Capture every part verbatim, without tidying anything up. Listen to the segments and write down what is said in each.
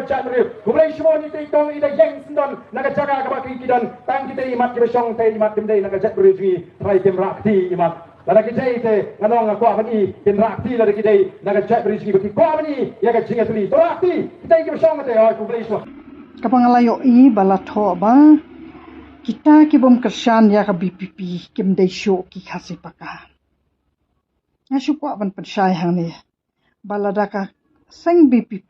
Jaitbynriew, khublei shibun ïa kitei tang i da ïeng syndon na ka jaka kaba ki ki don, tang kitei i mat kiba shong te i mat kim dei na ka jaitbynriew jong ngi, trai kim rah kti i mat. Lada ki dei te nga ong nga kwah ban i kin rah kti lada ki dei na ka jaitbynriew jong ngi ba ki kwah ban i ïa ka jingïatylli. To rah kti kitei kiba shong te, oi khublei shibun. Kaba nga la ïohi ba la thoh ba kita ki bym kyrshan ïa ka B P P kim dei shuh ki Khasi Paka. Nga shu kwah ban pynshai hangne ba lada ka seng B P P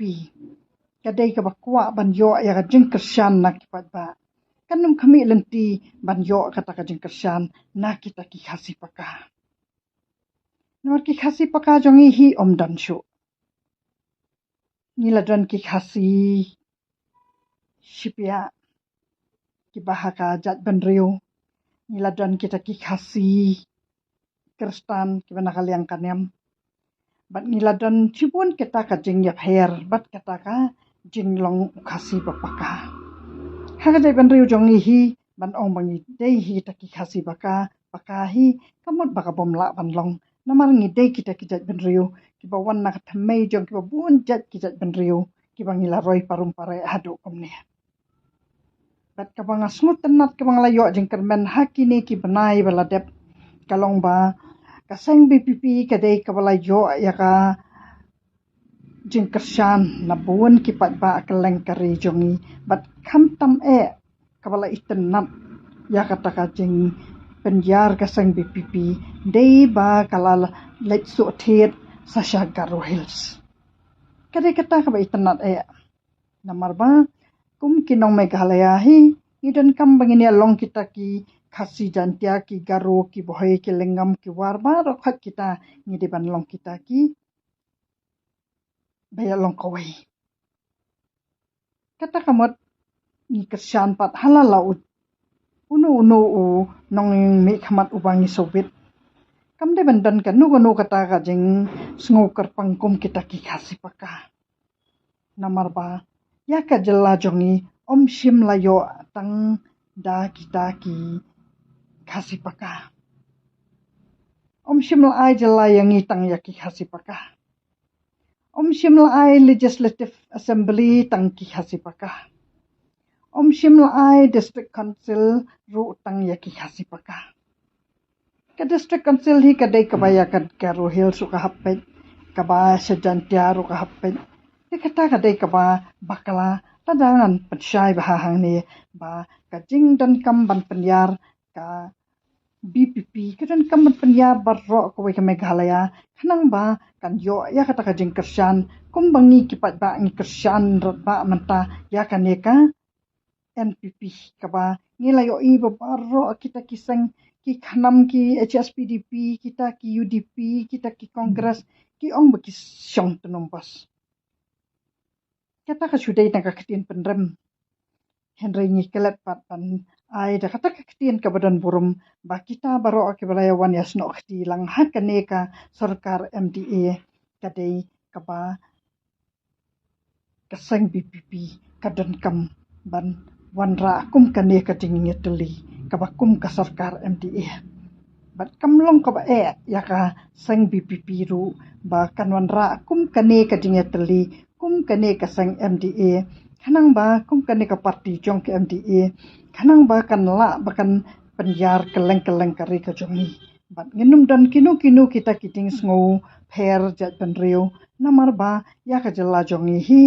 ka dei kaba kwah ban ïoh ïa ka jingkyrshan na ki paidbah, kan ym khmih lynti ban ïoh kata ka jingkyrshan na kita ki Khasi Paka. Namar ki Khasi Paka jong ngi hi ym don shuh. Ngi la don ki Khasi Shipiat kiba ha ka jaitbynriew, ngi la don kita ki Khasi Khristan kiba na ka liang ka niam. Bad ngi la don shibun kita ka jingïapher bad kata ka jinglong u Khasi ba paka. Ha ka jaitbynriew jong ngi hi ban ong ba ngi dei hi kita ki Khasi Paka, Paka hi, ka mut ba ka bym lah ban long. Namar ngi dei kita ki jaitbynriew kiba wan na ka thymmei jong kiba bun jait ki jaitbynriew kiba ngi la roi parum pareh haduh kumne. Bad kaba nga sngewtynnat kaba nga la ïoh jingkyrmen ha kine ki bnai ba la dep ka long ba ka seng B P P ka dei kaba la ïoh ïa ka jingkyrshan na bun ki paidbah kylleng ka ri jong ngi. Bad khamtam eh kaba la itynnat ïa kata ka jingpynïar ka seng B P P dei ba ka la leit suh thied sa sha Garo Hills. Ka dei kata kaba itynnat eh. Namar ba kum ki nong Meghalaya hi ngi donkam ba ngin ïa long kita ki Khasi, Jaintia, ki Garo, ki Bhoi, ki Lyngngam, ki War, baroh khoit kita ngi dei ban long kita ki ba ïa long kawei. Kata ka mut ngi kyrshan pat ha la la u uno uno u nongmihkhmat uba ngi sngewbit. Kam dei ban don kano kano kata ka jingsngew kyrpang kum kita ki Khasi Paka. Namar ba ïa ka jylla jong ngi ym shym la ïoh tang da kita ki Khasi Paka. Ym shym la ai jylla ïa ngi tang ïa ki Khasi Paka. Ym shym la ai Legislative Assembly tang ki Khasi Paka. Ym shym la ai District Council ruh tang ïa ki Khasi Paka. Ka District Council hi ka dei kaba ïa ka Garo Hills ruh ka hap peit, kaba sha Jaintia ruh ka hap peit. Te kata ka dei kaba bakla, lada ngan pynshai bha hangne ba ka jingdonkam ban pynïar ka B P P ka donkam ban pynïar baroh kawei ka Meghalaya khnang ba kan ïoh ïa kata ka jingkyrshan kumba ngi ki paidbah ngi kyrshan radbah mynta ïa kane ka N P P kaba ngi la ïohi ba baroh kita ki seng, ki KHNAM, ki H S P D P, kita ki U D P, kita ki Congress, ki ong ba ki shong tnum bas. Kata ka shu dei na ka ktien pynrem. Hynrei ngi klet pat ban ai da kata ka ktien kaba don burom ba kita baroh kiba la ïa wan ïasnoh kti lang ha kane ka sorkar M D A ka dei kaba ka seng B P P ka donkam ban wanrah kum kane ka jingïatylli kaba kum ka sorkar M D A. Bad kam long kaba eh ïa ka seng B P P ruh ba kan wanrah kum kane ka jingïatylli kum kane ka seng M D A. Khnang ba kum kane ka party jong ka M D A khnang ba kan lah ba kan pynïar kylleng kylleng ka ri ka jong ngi. Bad ngin ym don kino kino kita ki jingsngewpher jaitbynriew namar ba ïa ka jylla jong ngi hi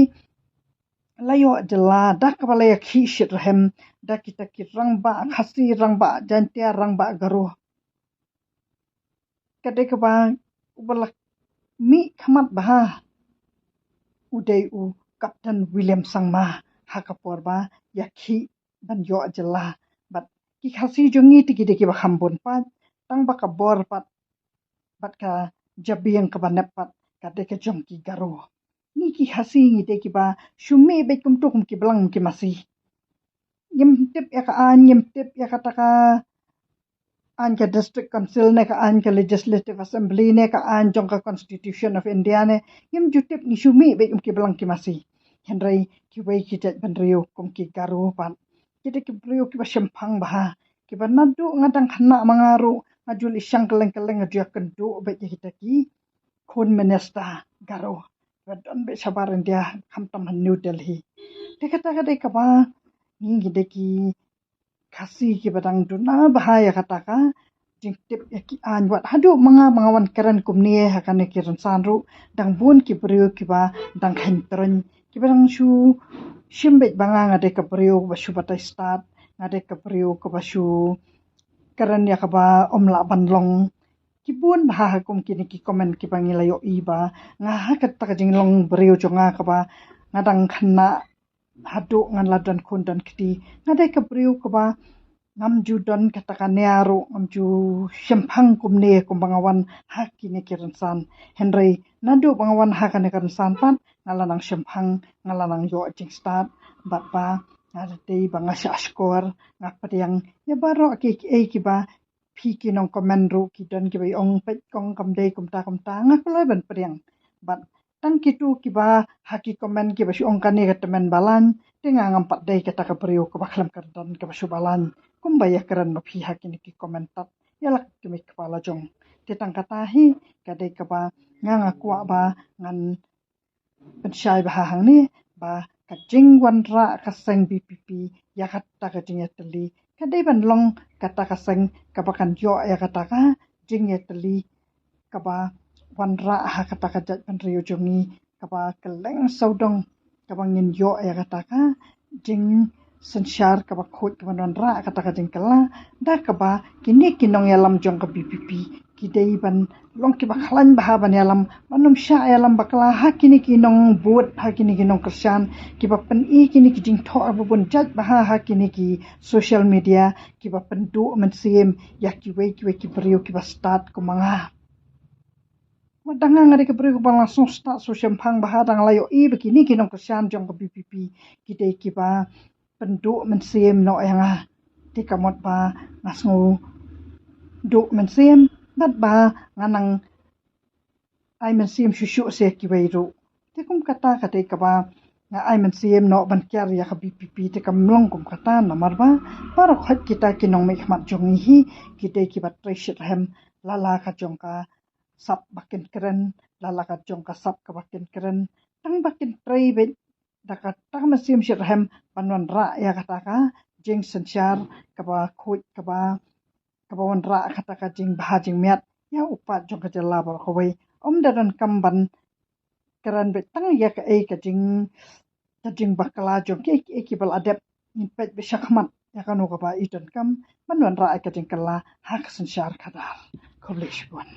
la ïoh jylla da kaba la ïa khih shitrhem da kita ki rangbah Khasi, rangbah Jaintia, rangbah Garo. Ka dei kaba uba la mihkhmat bha u dei u Captain William Sangma ha ka por ba ïa khih ban ïoh jylla. Bad ki Khasi jong ngi te ki dei kiba kham bun pat tang ba ka bor pat bad ka jabieng kaba nep pat ka dei ka jong ki Garo. Ngi ki Khasi ngi dei kiba shu mih beit kumto kum ki blang ki masi. Ngim tip ïa ka aiñ, ngim tip ïa kata ka aiñ ka District Council ne ka aiñ ka Legislative Assembly ne ka aiñ jong ka Constitution of India ne, ngim ju tip, ngi shu mih beit kum ki blang ki masi. Hynrei kiwei ki jaitbynriew kum ki Garo pat ki dei ki briew kiba shemphang bha, kiba naduh nga dang khynnah ma nga ruh nga ju leit shang kylleng kylleng, nga ju ïakynduh beit ïa kita ki khun minister Garo ba don beit shabar India khamtam ha New Delhi. Te kata ka dei kaba ngi ngi dei ki Khasi kiba dang duna bha ïa kata ka jingtip ïa ki aiñ, wat haduh ma nga ba nga wan kren kumne ha kane ki rynsan ruh, dang bun ki briew kiba dang kheiñ tyrngh, kiba dang shu shim beit ba nga nga dei ka briew kaba shu batai stad, nga dei ka briew kaba shu kren ïa kaba ym lah ban long. Ki bun bha ha kum kine ki comment kiba ngi la ïohi ba nga ha kata ka jinglong briew jong nga kaba nga dang khynnah haduh ngan la don khun don kti. Nga dei ka briew kaba ngam ju don kata ka nia ruh, ngam ju shemphang kumne kumba nga wan ha kine ki rynsan. Hynrei naduh ba nga wan ha kane ka rynsan pat nga la nang shemphang, nga la nang ïoh jingstad, bad ba nga dei ba nga shah shkor, nga pdiang ïa baroh ki, ki ei kiba phi ki nong comment ruh ki don kiba ong peit kong kam dei kumta kumta, nga kloi ban pdiang. Bad tang kitu kiba ha ki comment kiba shu ong kane ka tymmen balang, te nga ngam pat dei kata ka briew kaba khlem kyrdan kaba shu balang kumba ïa kren ma phi ha kine ki comment tat ïa la ka mih kaba la jong. Te tang kata hi ka dei kaba nga nga kwah ba ngan pynshai bha hangne ba ka jingwanrah ka seng VPP ïa kata ka jingïatylli ka dei ban long kata ka seng kaba kan ïoh ïa kata ka jingïatylli kaba wanrah ha kata ka jaitbynriew jong ngi, kaba kylleng sawdong kaba ngin ïoh ïa kata ka jingsynshar kaba khuid kaba wanrah kata ka jingkylla, da kaba kine ki nongïalam jong ka VPP ki dei ban long kiba khlaiñ bha ban ïalam, ban ym shah ïalam bakla ha kine ki nongbud, ha kine ki nongkyrshan kiba pyni kine ki jingthoh ba bun jait bha ha kine ki social media, kiba pynduh mynsiem ïa kiwei kiwei ki briew kiba stad kum ma nga. Wat da nga nga dei ka briew kaba la sngewstad sngewshemphang bha, da nga la ïohi ba kine ki nongkyrshan jong ka VPP ki dei kiba pynduh mynsiem noh ïa nga. Te ka mut ba nga sngew duh mynsiem bad ba nga nang ai mynsiem shuh shuh sha kiwei ruh. Te kum kata ka dei kaba nga ai mynsiem noh ban kiar ïa ka VPP, te kam long kum kata namar ba baroh khoit kita ki nongmihkhmat jong ngi hi ki dei kiba trei shitrhem la la ka jong ka sap ba kin kren, la la ka jong ka sap kaba kin kren, tang ba kin trei beit da kata ka mynsiem shitrhem ban wanrah ïa kata ka jingsynshar kaba khuid, kaba, kaba wanrah kata ka jingbha jingmiat ïa u paid jong ka jylla baroh kawei. Ym da donkam ban kren beit tang ïa kaei ka jing, ka jingbakla jong kiei kiei kiba la dep, ngin peit beit shakhmat ïa kano kaba i donkam ban wanrah ïa ka jingkylla ha ka synshar khadar. Khublei shibun.